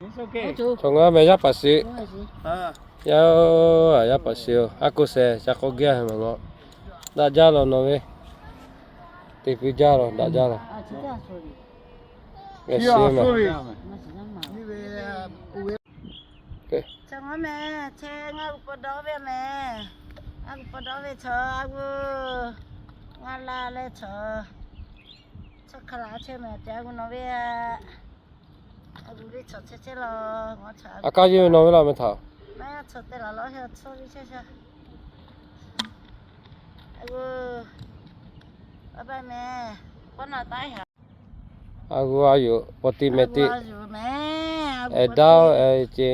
Chaw ngaˬ meh yaˇ paˍ shiˍ. Yaˇ, yaˇ paˍ shiˍ-oˬ, a koˇ shehˍ ca k'awꞈ gaˇ maˬ ngaˬ. Daꞈ jaˇ lawˬ nawˬ ve. Teˇ puiˉ jaˇ lawˬ, daꞈ jaˇ lawˬ. Ngaˬ shiˍ maˬ. Chaw ngaˬ meh, chehˇ ngaˬ g'uiˬ paw dawˇ ve meh. Ngaˬ g'uiˬ paw dawˇ ve chaw a g'uˬ, ngaˬ la leh chaw, chaw hk'a laꞈ chehˇ meh te a g'uˬ nawˬ ve, a g'uˬ ve chaw chehˇ chehˇ lawˬ, ngaˬ chaw a kaˇ yeˇ ve nawˬ ve laˇ meh htaꞈ. Maˇ chaw te laˬ lawˬ, chaw ve chehˇ chehˇ. A g'uˬ, a ba meh, paw na taˉ ha. A g'uˬ a yoˬ, paw tiꞈ meh tiꞈ. Eˬ daˇ-oˬ, eˬ ce,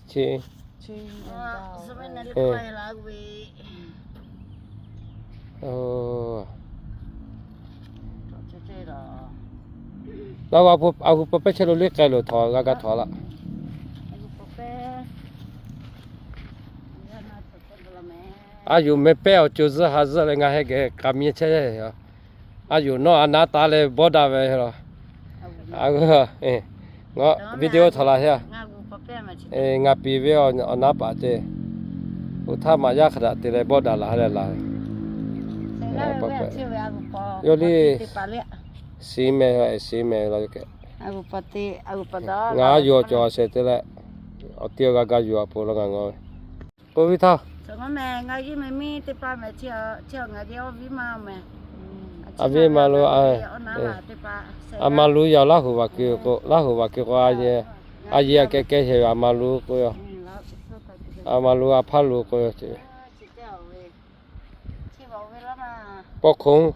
ce. Laˇ g'a, a g'uˬ paw pehˇ chehˇ lo liˇ k'ai loˬ, htawnˍ g'a ga htawnˍ laˇ. A yoˬ meh pehˇ awˬ co zuhˆ ha zuhˆ leh ngaˬ heh geh k'a miˇ chehˇ. A yoˬ nawˉ a naˉ taˍ leh bawˆ daꞈ ve lawˬ. Ngaˬ video htaꞈ laˬ heˆ. Ngaˬ piˍ ve awˬ naˉ paˍ ce. Oˇ htaˇ maꞈ yaˇ hk'a daꞈ te leh bawˆ daꞈ laˬ ha leh laˬ. Yawˇ liˇ shiˍ meh, shiˍ meh laˇ yoˬ kehˬ. Ngaˬ yoˬ awˬ cawˬ awˬ shehˍ te leh, awˬ ti awˬ g'a ga yoˬ a po laˇ ngaˬ ngaw ve. K'oˆ ve htaˇ, a viˉ ma lo, a ma lu yaˇ Laˇ huˍ vaˬ keu k'o, Laˇ huˍ vaˬ keu k'o, a yehˬ a kehˬ kehˬ hehˬ ve a ma lu k'oˆ yoˬ. A ma lu a hpaˇ lu k'oˆ yoˬ ce. Paw hkoˍ.